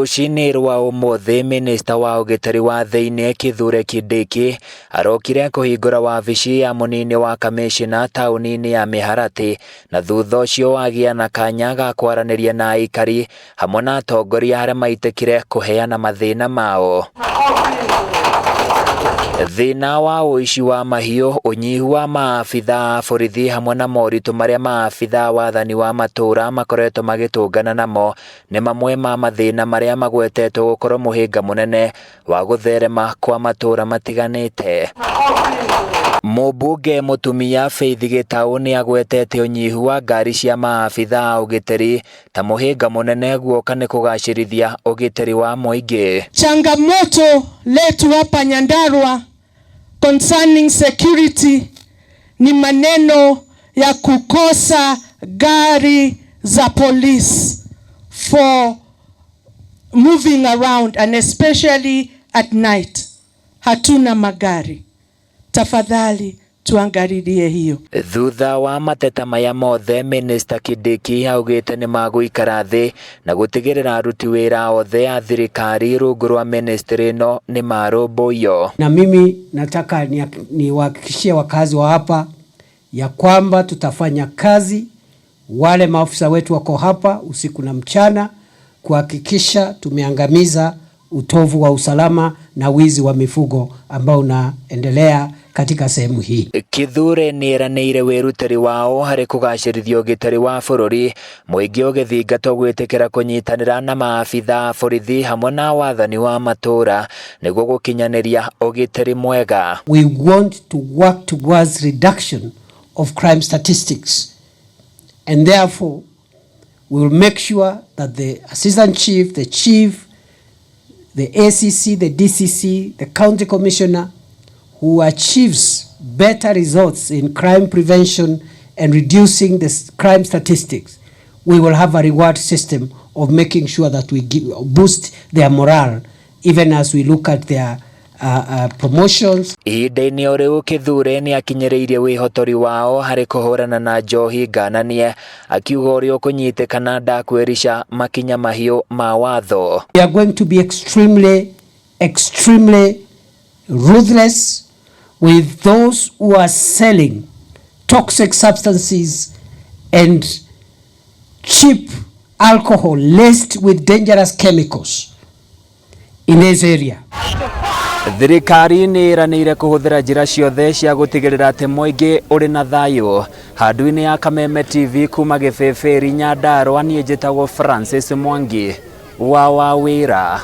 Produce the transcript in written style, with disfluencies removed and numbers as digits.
Rũcinĩ rwa ũmũthĩ minista wa ũgitĩri wa thĩinĩ Kithure Kindiki arokire kũhingũra wabici ya mũnini wa kamĩcina taũni-inĩ ya Mĩharatĩ na thutha ũcio agĩa na kanya ga kwaranĩria na aikari hamwe na atongoria arĩa maitĩkire kũheana mathĩna mao. Thĩna wa ũici wa mahiũ, ũnyihu wa maabitha a borithi hamwe na moritũ marĩa maabitha a wathani wa matũũra makoretwo magĩtũngana namo nĩ mamwe ma mathĩna marĩa magwetetwo gũkorwo mũhĩnga mũnene wa gũtherema kwa matũũra matiganĩte. Mũmbunge mũtumia Faith Gĩtaũ nĩ agwetete ũnyihu wa ngari cia maabitha a ũgitĩri ta mũhĩnga mũnene guoka nĩ kũgacĩrithia ũgitĩri wa mũingĩ. Changamoto letu hapa Nyandarua concerning security ni maneno ya kukosa gari za police for moving around and especially at night. Hatuna magari. Tafadhali tuangalilie hiyo. Thutha wa mateta maya mothe, Minista Kindiki augĩte nĩ magũikara thĩ na gũtigĩrĩra aruti wĩra othe a thirikari rungu rwa ministry ĩno nĩ marũmbũiyo. Na mimi nataka niwahakikishie wakazi wa hapa ya kwamba tutafanya kazi, wale maafisa wetu wako hapa usiku na mchana kuhakikisha tumeangamiza utovu wa usalama na wizi wa mifugo ambao unaendelea katika sehemu hii. Kithure nĩ eranĩire wĩrutĩri wao harĩ kũgacĩrithia ũgitĩri wa bũrũri, mũingĩ ũgĩthingatwo gwĩtĩkĩra kũnyitanĩra na maabitha a borithi hamwe na wathani wa matũũra nĩguo gũkinyanĩria ũgitĩri mwega. We want to work towards reduction of crime statistics, and therefore we will make sure that the assistant chief, the chief, the ACC, the DCC, the county commissioner who achieves better results in crime prevention and reducing the crime statistics, we will have a reward system of making sure that we boost their morale even as we look at their promotions. Ihinda-inĩ o rĩu Kithure nĩ akinyĩrĩirie wĩhotori wao harĩ kũhũrana na njohi ngananie, akiuga ũrĩa ũkũnyitĩkana ndakwĩrica makinya mahiũ ma watho. We are going to be extremely, extremely ruthless with those who are selling toxic substances and cheap alcohol laced with dangerous chemicals in this area. Thirikari nĩ ĩranĩire kũhũthĩra njĩra ciothe cia gũtigĩrĩra atĩ mũingĩ ũrĩ na thayũ. Handũ-inĩ ya Kameme TV kuma Gĩbĩbĩri, Nyandarũa, niĩ njĩtagwo Francis Mwangi wa Wawĩra.